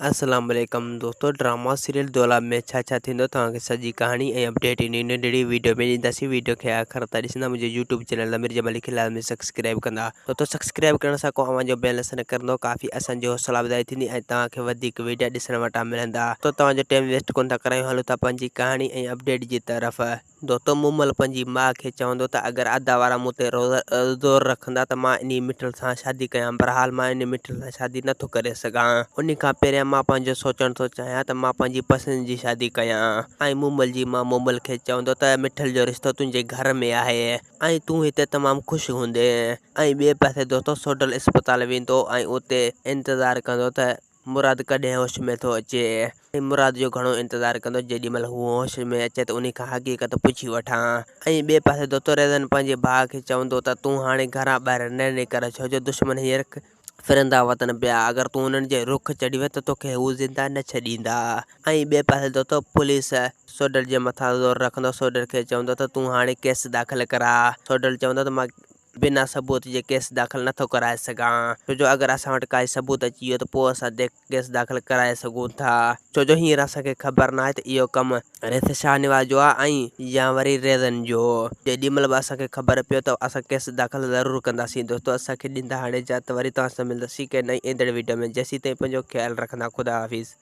اسلام عليڪم دوستو ڊراما سيريل دولاب ۾ ڇا ڇا ٿيندو توهان کي سڄي ڪهاڻي ۽ اپڊيٽ انهي ننڍڙي ويڊيو ۾ ڏينداسين ويڊيو کي آخر تائين ڏسندا منهنجي يوٽيوب چينل امير جمالي کي لازمي سبسڪرائب ڪندا دوستو سبسڪرائب ڪرڻ سان ڪو اوهان جو بيلنس نه ڪرندو ڪافي اسان جي حوصلا افزائي ٿيندي ۽ توهان کي وڌيڪ ويڊيا ڏسڻ وٽان ملندا دوستو توهان جو ٽيم ويسٽ ڪون ٿا ڪرايون هلون ٿا پنهنجي ڪهاڻي ۽ اپڊيٽ جي طرف. دوستو مومل پنهنجي ماء کي چوندو ته اگر ادا وارا مون تي زور رکندا ته مان انهي مٺل سان شادي ڪيان بھرحال مان انهي مٺل سان شادي نه ٿو ڪري سگهان انهي کان پهريان مان پنهنجو سوچڻ ٿو چاهيان ته مان پنهنجي پسند جي شادي ڪيان ۽ مومل جي ماء مومل کي چوندو ته مٺل جو رشتو تنهنجي گهر ۾ آهي ۽ تون هتي تمام خوش هوندين ۽ ٻئي پاسي دوستو سوڍل اسپتال ويندو ۽ اتي انتظار ڪندو ته مراد ڪڏهن هوش ۾ ٿو اچي ۽ مراد جو گهڻو انتظار ڪندو جيڏي مهل هو هوش ۾ اچي ته انهي کان حقيقت پڇي وٺان ۽ ٻئي پاسي دوتو ريزن پنهنجي ڀاء کي چوندو ته تون هاڻي گهران ٻاهر نه نڪر ڇو جو دشمن هينئر ڦرندا وتن پيا اگر تون انهن جي رخ چڙهي وئين ته توکي هو زنده نه ڇڏيندا ۽ ٻئي پاسي دوتو پوليس سوڍل جي مٿان زور رکندو سوڍل کي چوندو ته تون هاڻي ڪيس داخل ڪراء سوڍل چوندو ته مان بنا ثبوت جي ڪيس داخل نه ٿو ڪرائي سگهان ڇو جو اگر اسان وٽ ڪائي ثبوت اچي ويو ته پوء اسان ڪيس داخل ڪرائي سگهون ٿا ڇو جو هينئر اسان کي خبر ناهي ته اهو ڪم ريس شاهنواز جو آهي ۽ يا وري ريزن جو جيڏي مهل به اسان کي خبر پيو ته اسان ڪيس داخل ضرور ڪنداسين دوستو اسان کي ڏيندا هاڻي اجازت وري توهان سان ملنداسين ڪنهن نئين ايندڙ ويڊيو ۾ جيسين تائين پنهنجو خيال رکندا خدا حافظ.